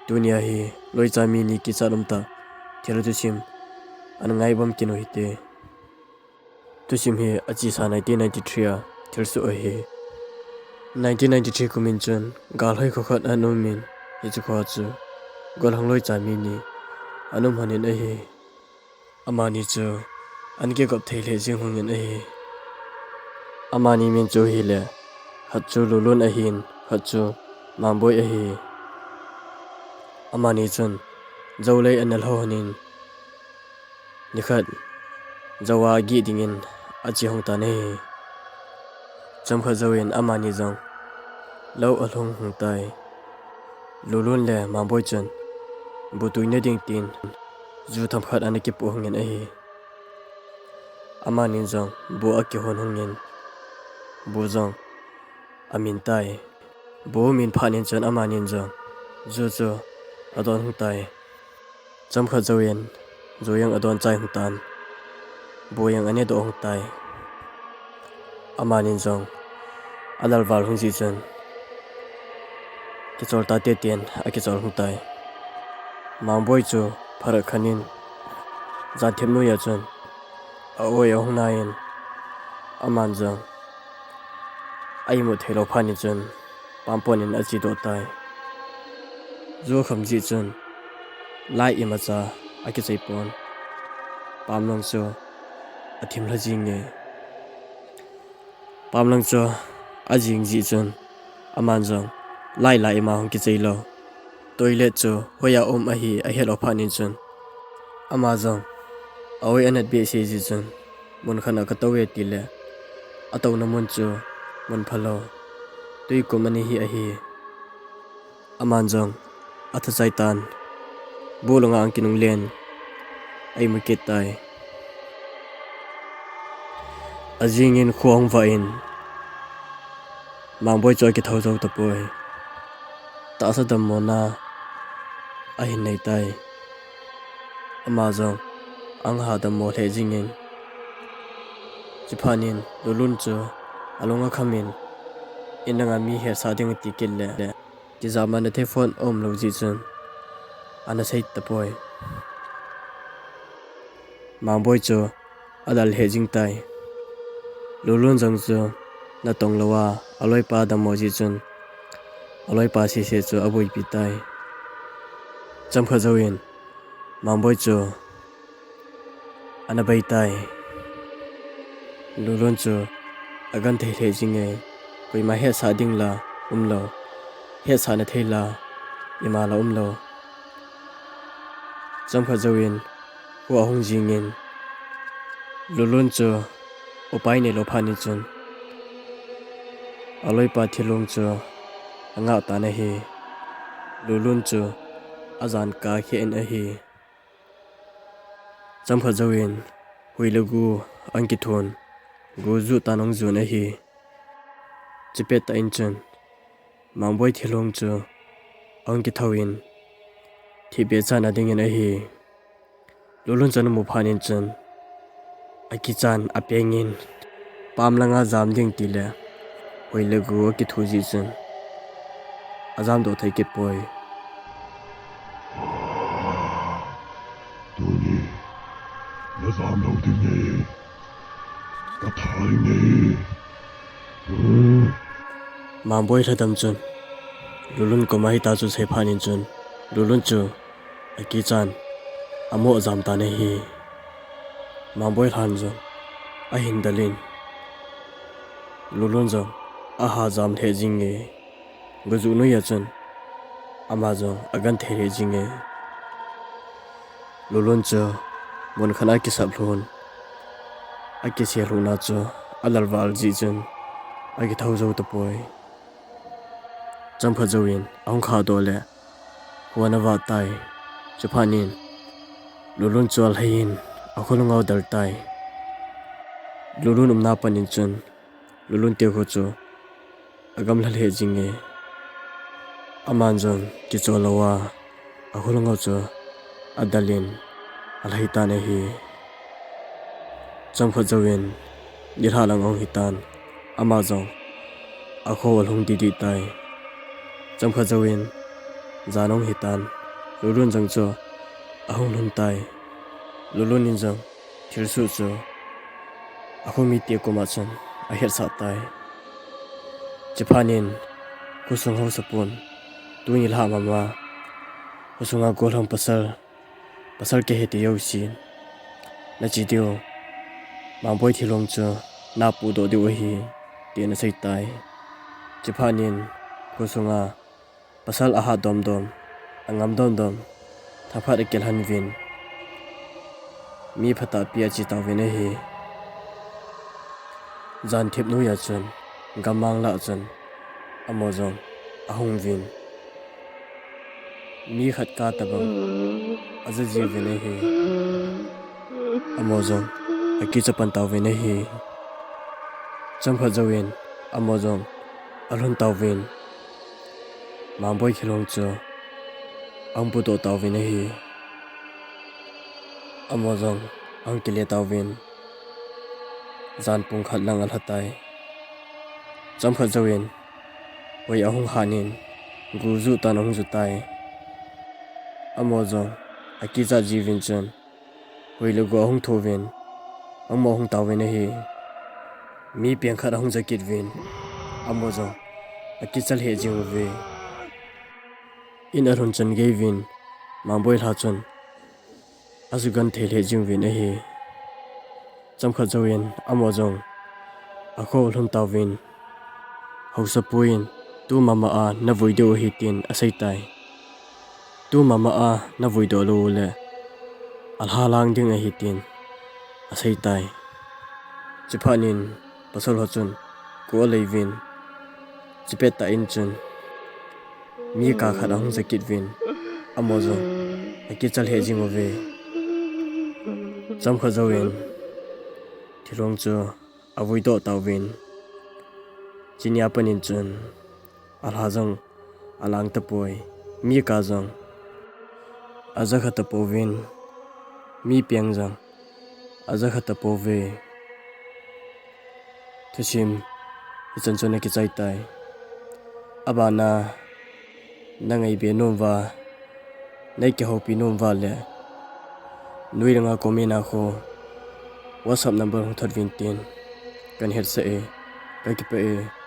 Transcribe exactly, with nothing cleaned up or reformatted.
Tunia hi loicha mi ni kichat umtah thil thusim ana ngaibam kit u hite. Thusim hi achesa nineteen ninety-three a thilsoh ahi. Nineteen ninety-three kum in chun Galhoi kho khat ana um in, hiche kho chu gollhang loicha mi ni ana um lhon in ahi. Amani chu ana kigop thei lheh jeng lhon in ahi. Amani min chu hile, khat chu Lulun ahin, khat chu Mangboi ahi. Amani chun jou lei ana lho lhon in, nikhat jou a geh dingin ache lhon tan ahi. Chomkhat jouvin amani jong lou alhung lhon tai. Lulun le Mangboi chun bu tuina ding tin ju themkhat ana kipoh lhon in ahi. Amanin jong bu akihon lhon in, bu jong amin tai. Bu amin phat in chun amanin jong ju chu adon lhon tai. Chomkhat jouvin ju jong adon chai lhon tan, bu jong anedoh lhon tai. Amanin jong alal val lhon jeh chun kichol tate tin akichol lhon tai. Mangboi chu phat khat in jan thip noiya chun a-oi ahung nai in, aman jong a-imut theilou phat in chun pam pon in achedoh tai. Ju akham jeh chun lai imacha akichai pon. Pam lang chu athim lha jenge. Pam lang chu ajing jeh chun aman jong lai la ima hung kichai lou. Toilet chu hoiya um ahi ahet lou phat in chun, ama jong a-oi anat behseh jeh chun, mun khat a katou e tile atouna mun chu mun phalou, twikum ana hi ahi. Aman jong atha chai tan, bu langa ahung kinungle in a-imu kit tai. Ajing in kho ahung vah in, Mangboi chu akithou jou tapoi. Tahsa dammona ahin nei tai. Ama jong ahung ha dammo lheh jeng in, chuphat in Lulun chu alung akham in, in langa mi hetsah ding ati kit le, kijahmatna thei phot aumlou jeh chun ana sei tapoi. Mangboi chu alal lheh jeng tai. Lulun jong chu natong louva aloipa adammo jeh chun aloipa sese chu aboipi tai. Chomkhat jouvin Mangboi chu ana bei tai. Lulun chu agenthei lheh jenge, koima hetsah ding la umlou, hetsahna thei la ima la umlou. Chomkhat jouvin kho ahung jing in, Lulun chu upai neilou phat in chun aloipa thilong chu angah tan ahi. Lulun chu ajan kah khen ahi. Chomkhat jouvin hui le gu ahung kithon, gu ju tan ahung jon ahi. Chupet tah in chun Mangboi thilong chu ahung kithou in, thihbeh chan a dingin ahi. Lulun chun amu phat in chun akichan apeng in, pam langa jam ding tile hui le gu akithu jeh chun ajamdoh thei kit poi. Tuni najam lou ding ahi, katha ding ahi. Mangboi lhadam chun Lulun koma hitia chu asei phat in chun Lulun chu akichan amoh jam tan ahi. Mangboi lhan jong ahin del in, Lulun jong aha jam lheh jenge. Gojuh noiya chun ama jong agenthei lheh jenge. Lulun chu mun khat a akisap lhun, akisel lhunna chu alal val jeh chun akithou jou tapoi. Chomkhat jouvin ahung khahdoh le kho ana vah tai. Chuphat in Lulun chu alhai in akholunga adel tai. Lulun umna pat in chun Lulun te kho chu agamla lheh jenge. Aman jong kichol louva akholunga chu adel in alhai tan ahi. Chomkhat jouvin nilhah lang ahung hitan, ama jong akho alhung didi tai. Chomkhat jouvin jan ahung hitan, Lulun jong chu ahung lhun tai. Lulun in jong thilsoh chu akho mite koma chun ahetsah tai. Chuphat in khosung haosapun, tuni lha mama khosunga gollhang pasal, pasal kihe ti jousen, nache diu Mangboi Thilong chu napohdoh diu ahi, tin asei tai. Chuphat in khosunga pasal ahat domdom, angam domdom themkhat akilhen uvin, mi phatahpi ache tauvin ahi. Jan thip noiya chun, gammang lah chun, amaho jong ahung uvin, mi khat kah tobang aja jiuvin ahi. Amaho jong akicha pan tauvin ahi. Chomkhat jouvin amaho jong alhun tauvin, Mangboi Thilong chu ahung pohdoh tauvin ahi. Amaho jong ahung kile tauvin, jan pung khat lang alha tai. Chomkhat jouvin hoi ahung hat in, gu ju tan ahung ju tai. Amaho jong akichat jiuvin chun, hoi le gu ahung thouvin, amaho ahung tauvin ahi. Mi peng khat ahung ja kit uvin, amaho jong akicha lheh jing uve. In alhun chan geiyin Mangboi Lha chun aju genthei lheh jing uvin ahi. Chomkhat jouvin amaho jong akho alhun tauvin, haosapu in, tu mama a navui diu ahi, tin asei tai. Tu mama a navui doh lou uleh alha lang ding ahi, tin asei tai. Chuphat in pasal ho chun gu alei uvin, chupet tah in chun mi kah khat ahung ja kit uvin, amaho jong akicha lheh jing uve. Chomkhat jouvin Thilong chu avui doh tauvin, chunia pat in chun alha jong alang tapoi, mi kah jong aja kha tapouvin, mi peng jong aja kha tapouve. Thusim hichan chun akichai tai. Abana nangaibe nom uva, neikihoupi nom uva leh, noi langa comment a khu WhatsApp number hung thot uvin tin kahin hetsah e. Kakipah e.